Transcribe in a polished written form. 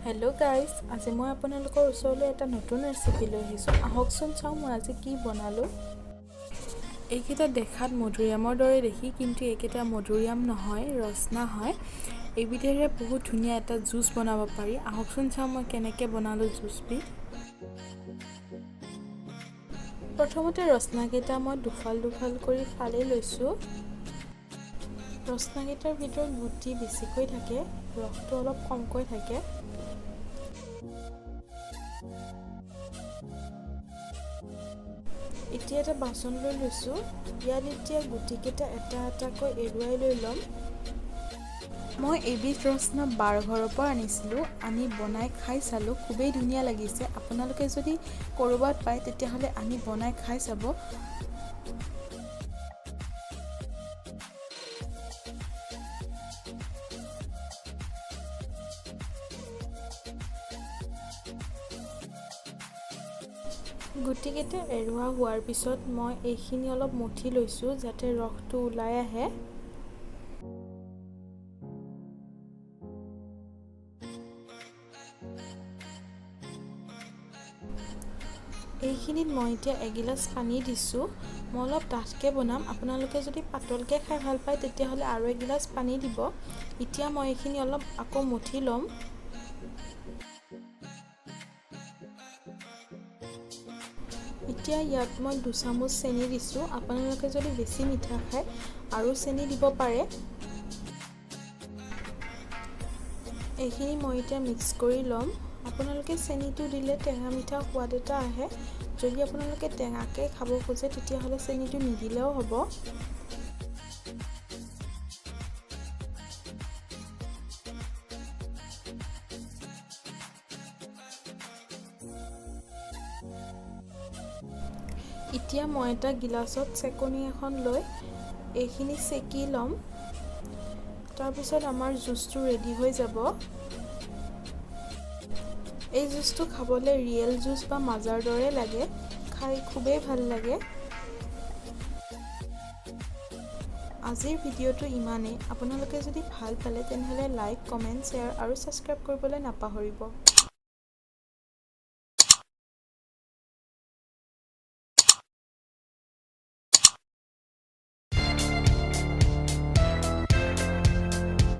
Hello' guys, আজি মই আপোনালোকৰ ওচৰলৈ এটা নতুন ৰেচিপি লৈ আহিছোঁ। আহকচোন চাওঁ মই আজি কি বনালোঁ। এইকেইটা দেখাত মধুৰিআমৰ দৰে দেখি, কিন্তু এইকেইটা মধুৰিআম নহয়, ৰচনা হয়। এইবিধেৰে বহুত ধুনীয়া এটা জুচ বনাব পাৰি। আহকচোন চাওঁ মই কেনেকৈ বনালোঁ জুচবিধ। প্ৰথমতে ৰচনাকেইটা মই দুফাল দুফাল কৰি ফালি লৈছোঁ। ৰচনাকেইটাৰ ভিতৰত গুটি বেছিকৈ থাকে, ৰসটো অলপ কমকৈ থাকে। এতিয়া এটা বাচন লৈ লৈছোঁ। ইয়াত এতিয়া গুটিকেইটা এটা এটাকৈ এৰুৱাই লৈ ল'ম। মই এইবিধ ৰচনা বাৰ ঘৰৰ পৰা আনিছিলোঁ, আনি বনাই খাই চালোঁ, খুবেই ধুনীয়া লাগিছে। আপোনালোকে যদি ক'ৰবাত পায় তেতিয়াহ'লে আনি বনাই খাই চাব। গুটিকেইটা এৰুৱা হোৱাৰ পিছত মই এইখিনি অলপ মঠি লৈছোঁ যাতে ৰসটো ওলাই আহে। এইখিনিত মই এতিয়া এগিলাচ পানী দিছোঁ। মই অলপ ডাঠকৈ বনাম, আপোনালোকে যদি পাতলকৈ খাই ভাল পায় তেতিয়াহ'লে আৰু এগিলাচ পানী দিব। এতিয়া মই এইখিনি অলপ আকৌ মঠি ল'ম। এতিয়া ইয়াত মই 2 চামুচ চেনি দিছোঁ। আপোনালোকে যদি বেছি মিঠা খায় আৰু চেনি দিব পাৰে। এইখিনি মই এতিয়া মিক্স কৰি ল'ম। আপোনালোকে চেনিটো দিলে টেঙা মিঠা সোৱাদ এটা আহে। যদি আপোনালোকে টেঙাকৈ খাব খোজে তেতিয়াহ'লে চেনিটো নিদিলেও হ'ব। এতিয়া মই এটা গিলাচত চেকনি এখন লৈ এইখিনি চেকি ল'ম। তাৰপিছত আমাৰ জুচটো ৰেডি হৈ যাব। এই জুচটো খাবলৈ ৰিয়েল জুচ বা মাজাৰ দৰে লাগে, খাই খুবেই ভাল লাগে। আজিৰ ভিডিঅ'টো ইমানেই। আপোনালোকে যদি ভাল পালে তেনেহ'লে লাইক, কমেণ্ট, শ্বেয়াৰ আৰু ছাবস্ক্ৰাইব কৰিবলৈ নাপাহৰিব।